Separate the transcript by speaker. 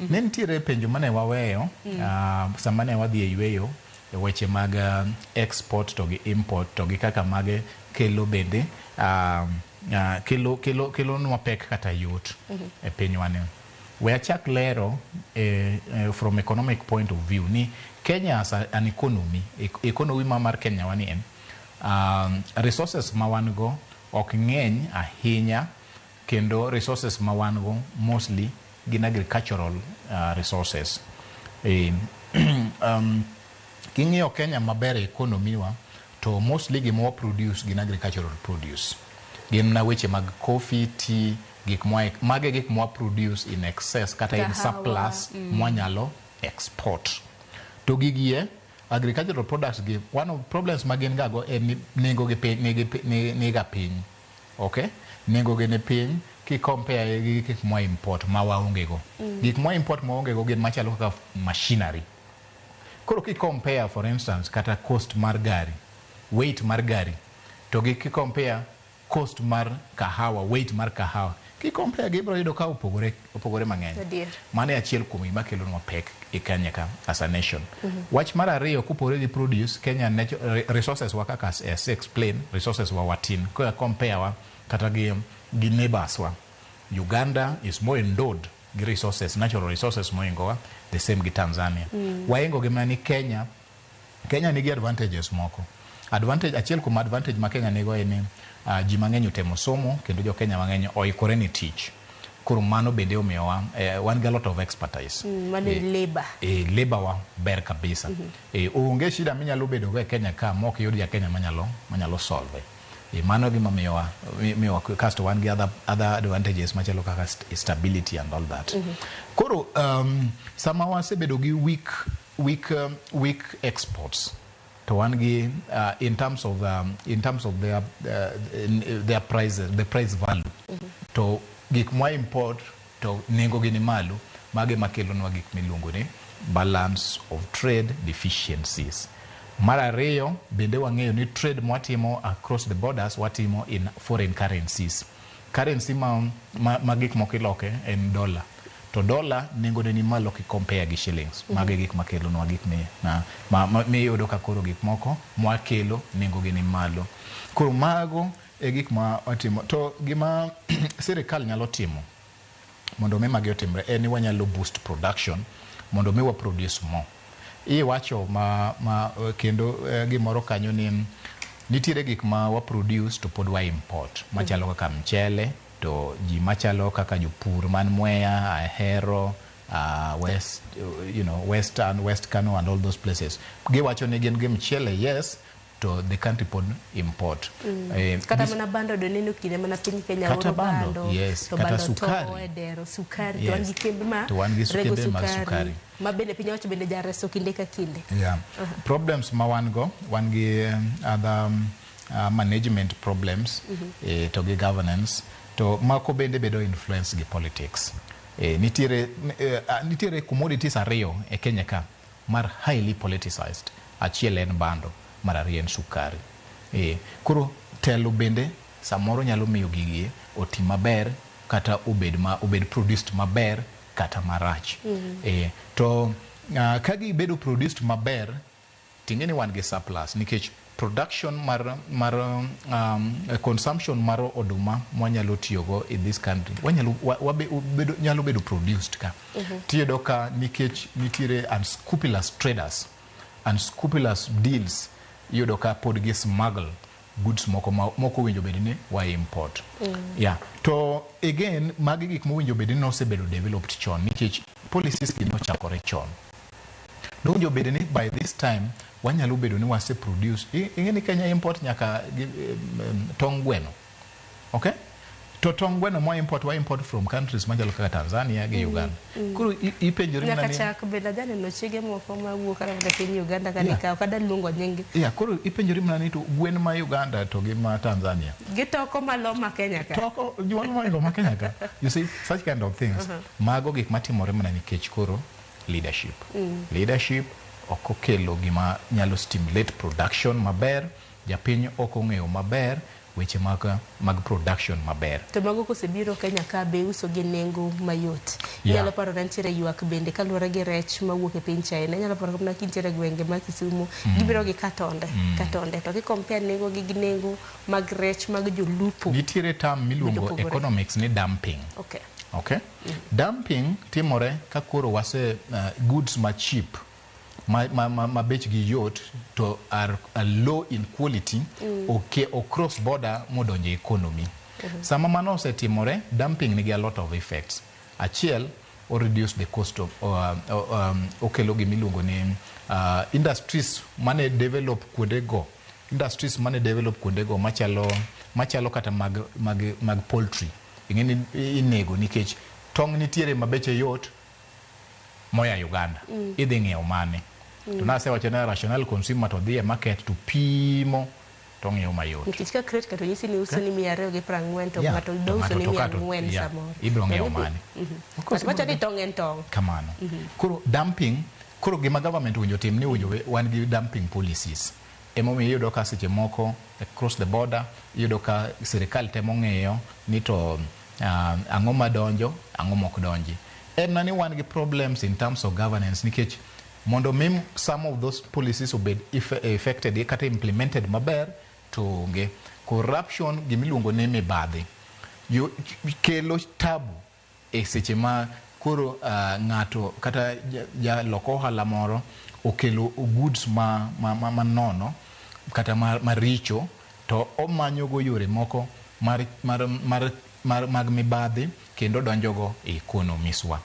Speaker 1: Ne nitiere penjo mane waweyo sama ne wadhi e yweyo e weche mag export to gi import to gi kaka mage kelo bende kelo nwa pek kata yot e pinywa ni. We achak lero from economic point of view ni Kenya as an economy, economy ma mar Kenya wani en resources ma wan go ok ng'eny ahinya, kendo resources ma wan go mostly gin agricultural resources. King'iyo Kenya maber e economy wa, to mostly gima wa produce gin agricultural produce. Gin na weche mag coffee, tea, gik mwa mage, gik mwa produce in excess kata in
Speaker 2: Kahawa,
Speaker 1: surplus mwanyalo export. To gigi e agricultural products gi, one of problems ma gin gago en ni nengo gi piny nigi niga piny. Okay? Nengo gi ni piny ki compare gi gik mwa import ma waonge go. Gik mwa import ma waonge go gin machalo kaka machinery. Koro ki compare, for instance, kata cost mar gari, weight mar gari, to gi ki compare cost mar kahawa, weight mar kahawa, ki compare gi, ibiro yudo ka opogore opogore mang'eny. Mano e achiel kuom gima kelonwa pek e Kenya ka as a nation. Wach mar ariyo, kopogore gi produce, Kenya resources wa, kaka as explain, resources wa watin. Ka compare wa kata gi neighbors wa, Uganda is more endowed gi resources, natural resources moingo wa, the same gi Tanzania. Waingo gi mana ni Kenya nigi advantages moko. Advantage, achiel kuom advantage ma Kenya nigo en ni ji mang'eny otemo somo kendo jo Kenya mang'eny oikore ni tich. Koro mano bende omiyowa wan gi a lot of expertise.
Speaker 2: Mano labor.
Speaker 1: Labor wa ber kabisa. Onge shida minyalo bedo go e Kenya ka mok iyud ja Kenya manyalo solve. Mano gima miyowa miyowa. Kasto wan gi other advantages machalo kaka stability and all that. Koro sama wasebedo gi weak exports, to wan gi in terms of their prices, the price value, to gik mwa import to nengo gi ni malo, mage makelonwa gik miluongo ni balance of trade deficiencies. Mar ariyo bende, wang'eyo ni trade mwatimo across the borders watimo in foreign currencies. Currency ma gik moko iloke en dollar, to dollar nengone ni malo ki compare gi shillings. Mago e gik makelonwa gik mi, ma, ma, ma, miyudo ka koro gik moko mwakelo nengo gi ni malo. Koro mago e gik ma watimo. To gima sirikal nyalo timo mondo mi magi otimre en ni wanyalo boost production mondo mi wa produce more. Iwacho ma kendo gimoro kanyo ni nitiere gik ma wa produce to pod wa import machalo kaka mchele, to ji machalo kaka jopur man Mwea, Ahero, West, Western, West Kano and all those places, giwacho ni gin gi mchele, yes, to the country pod import.
Speaker 2: Kata mana bando do neno kinde mana piny Kenya
Speaker 1: Kata
Speaker 2: oro
Speaker 1: bando, yes,
Speaker 2: to
Speaker 1: kata
Speaker 2: bando
Speaker 1: sukari.
Speaker 2: To e dero sukari to wan gi kembe ma
Speaker 1: To wan gi
Speaker 2: rego
Speaker 1: kembe mag sukari.
Speaker 2: Ma bende piny owacho bende jareso kinde ka kinde.
Speaker 1: Yeah. Problems ma wan go, wan gi other management problems to gi governance, to mako bende bedo influence gi politics. Nitiere commodities ariyo e Kenya ka mar highly politicized. Achiel en bando, mar ariyo en sukari. Koro telo bende samoro nyalo miyo gigi oti maber kata obed produced maber kata marach. To ka gibedo produced maber, ting'e ni wan gi surplus nikech production mar consumption mar oduma mwanyalo tiyogo in this country wanyalo nyalo bedo produced ka. Tiyudo ka nikech nitiere unscrupulous traders, unscrupulous deals, iyudo ka pod gi smuggle goods moko ma moko owinjo bed ni wa import. Yeah. To again, magi gik mowinjo bed ni nosebedo developed chon nikech policies gi nochakore chon. Nowinjo bed ni by this time wanyalo bedo ni wase produce. Ing'e ni Kenya import nyaka gi, tong gweno. Okay? To tong gweno mwa import, wa import from countries machalo kaka Tanzania gi Uganda. Koro ipenjori
Speaker 2: nyaka
Speaker 1: mana ni
Speaker 2: chak bende ajaneno chege moko mawuok kata mana piny Uganda ka nikawo kada luongo nying.
Speaker 1: Yeah, koro ipenjori mana ni to gwen ma Uganda to gi ma Tanzania
Speaker 2: gitoko malo ma Kenya ka.
Speaker 1: Toko nyuol moingo ma Kenya ka. You see, such kind of things. Mago gik matimore mana nikech koro leadership. Leadership ok okelo gima nyalo stimulate production maber, japiny ok ong'eyo maber. weche mag production maber.
Speaker 2: To mago kosebiro Kenya ka, be uso gi nengo mayot? Inyalo paro na nitiere ywak bende kaluwore gi rech mawuok e piny China. Inyalo paro mana kintiere e gwenge ma Kisumu, gibiro gi katonde katonde, to kicompare nengo gi gi nengo mag rech mag jolupo.
Speaker 1: Nitiere term miluongo
Speaker 2: Opogore.
Speaker 1: economics ni dumping. Okay, dumping timore ka koro wase goods ma cheap, ma bechgi yot to are low in quality, okay, o cross border modonjo e economy. Sama mano osetimore, dumping nigi a lot of effects. Achiel, o reduce the cost of okelo gimiluongo ni industries mane develop kuondego, industries mane develop kuondego machalo kata mag poultry. Ing'eni inego nikech tong' nitiere ma beche yot moya Uganda. Idhi ng'iewo mane? To nasewacho ni rational consumer to dhi e market to pimo to ng'iewo mayot.
Speaker 2: Nikech ka crate kato nyisi ni uso ni 240, to ng'ato
Speaker 1: to
Speaker 2: do uso
Speaker 1: ng'ato
Speaker 2: ni
Speaker 1: to
Speaker 2: mia
Speaker 1: kato-
Speaker 2: ang'wen samoro.
Speaker 1: Ibiro ng'iewo
Speaker 2: To
Speaker 1: mane? Of course.
Speaker 2: But wacho ni tong' en tong'.
Speaker 1: Kamano. Koro dumping, koro gima government owinjo tim ni owinjo wan gi dumping policies. Emomiyo iyudo ka seche moko across the border, iyudo ka sirikal temo ng'iyo ni to ang'o madonjo, ang'o mok donji. En na ni wan gi problems in terms of governance, nikech mondo mi some of those policies obed affected kata implemented maber to onge. Corruption, gimiluongo ni mibadhi, kelo tabu e seche ma koro ng'ato kata jalok ohala moro okelo goods ma nono kata maricho to omanyogo yore moko mar mag mibadhi kendo donjogo e economies wa.